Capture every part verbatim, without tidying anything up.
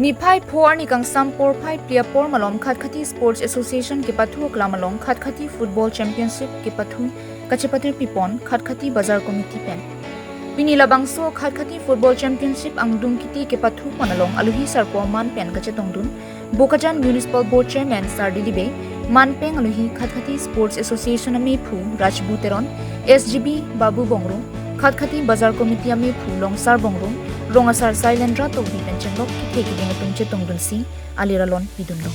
Niphai pho arni kangsam porphai phli apor malom Khatkhati Sports Association kepathu aklam along Khatkhati Football Championship kepathu kachepatir pipon Khatkhati Bazar Committee pen. Pini labangso Khatkhati Football Championship angdung kiti kepathu pon along aluhi sarpo aman pen kachetongdun Bokajan Municipal Board Chairman Sar Dili Bey, manpeng aluhi Khatkhati Sports Association amephu Rajbu Teron, S G B Babu Bongrung, Khatkhati Bazar Committee amephu Longsar Bongrung, rong asar Sailendra Tokbi pen chenglok kethe keding atum chetongdunsi alir alon pidunlo.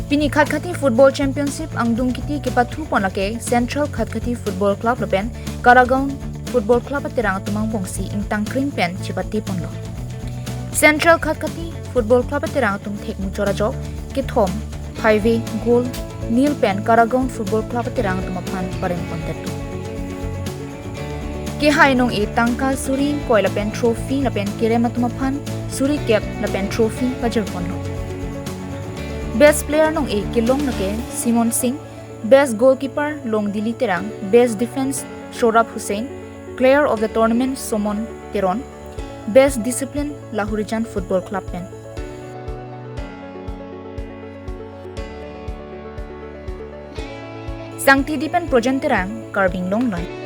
Pini Khatkhati Football Championship angdung kiti kepathu pon lake Central Khatkhati Football Club lapen Karagaon Football Club aterang atum angbongsi ingtangkring pen chepate ponlo. Central Khatkhati Football Club aterang atum thek muchor ajok kethom phaive goal nil pen Karagaon Football Club aterang atum aphan pareng pondet. Kehai nong-e tangka suri ingkoi lapen trophy lapen kerem atum aphan suri kep lapen trophy pajir ponlo. Best player nong-e kelong lake Simon Singh, best goalkeeper Longdili Terang, best defense Shorab Hussain, player of the tournament Somon Teron, best discipline Lahorijan Football Club pen. Sangti Di pen Projen Terang, Karbi Anglong Live.